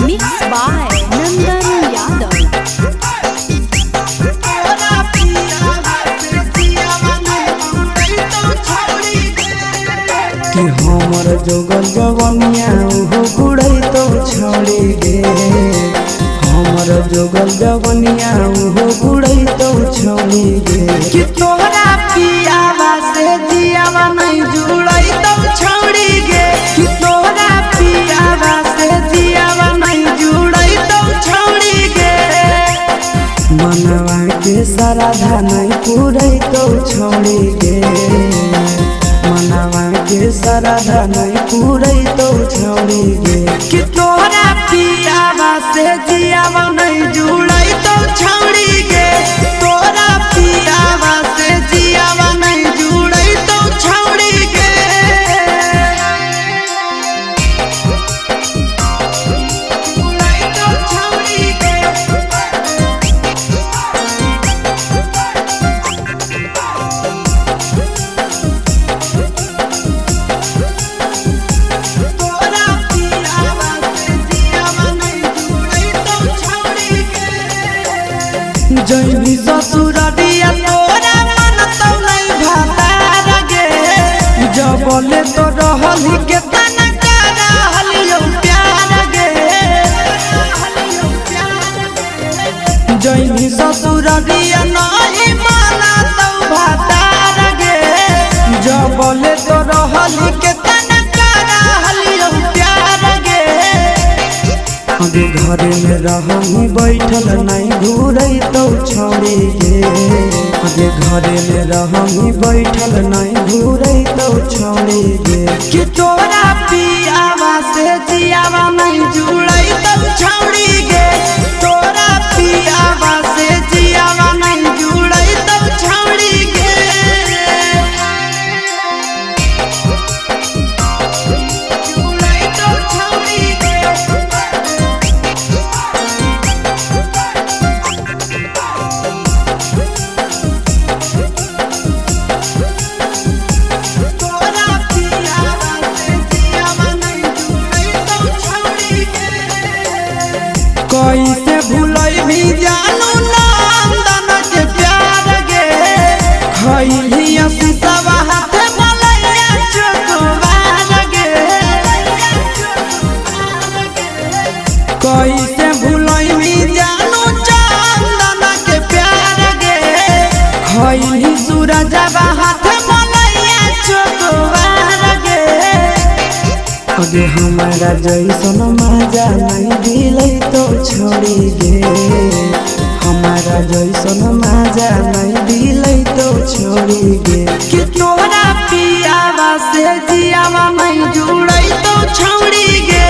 Mix by Nandan Yadav. कि हमर जोगल जवनिया उहो गुड़ै तो छोड़ी गे। हमर जोगल जवनिया उहो गुड़ै तो छोड़ी गे। कि तोहरा पियावा से जियावा नहीं जुड़ै तो छोड़ी गे। कि तोहरा पियावा से जियावा नहीं जुड़ै तो छोड़ी गे। मनवा के श्रद्धा नहीं पूरै तो छोड़ी गे। मनवा के श्रद्धा नहीं पूरै तो छोड़ी गे। कि तोहरा पियावा से जियावा नहीं जुड़ै तो छोड़ी गे। तोहरा पियावा से जियावा नहीं जुड़ै तो छोड़ी गे। जुड़ै तो छोड़ी गे। तोरा पियावा से जियावा नहीं जुड़ै तो छोड़ी गे। जैनी ससुररिया तोरा मन तो नहीं भातार गे। जबले तो रहली के तना रहलियो प्यार गे। जैनी ससुररिया नहीं माना तो भातार गे। जबले तो रहली के तना रहलियो प्यार गे। अभी घरे में रहनी बैठल नहीं घूरै तो छोड़ी गे। अभी घरे में रहनी बैठल नहीं घूरै तो छोड़ी गे। कि तोरा पियावा से जियावा नहीं जुड़ै तो छोड़ी गे। तोरा पियावा से जियावा नहीं जुड़ै तो छोड़ी गे। जुड़ै तो छोड़ी गे। तोरा पियावा से जियावा नहीं जुड़ै तो छोड़ी गे। कैसे भूलैबी जानू नंदन के प्यार गे। खैली शीशवा हाथ मलैया चकोबार गे। कैसे भूलैबी जानू चंदन के प्यार गे। खैली सूरजवा हाथ मलैया चकोबार गे। अगे हमारा जैसन मजा नहीं दिलै तो छोड़ी गे। हमारा जैसन मजा नहीं दिलै तो छोड़ी गे। कि तोरा पियावा से जियावा नहीं जुड़ै तो छोड़ी गे।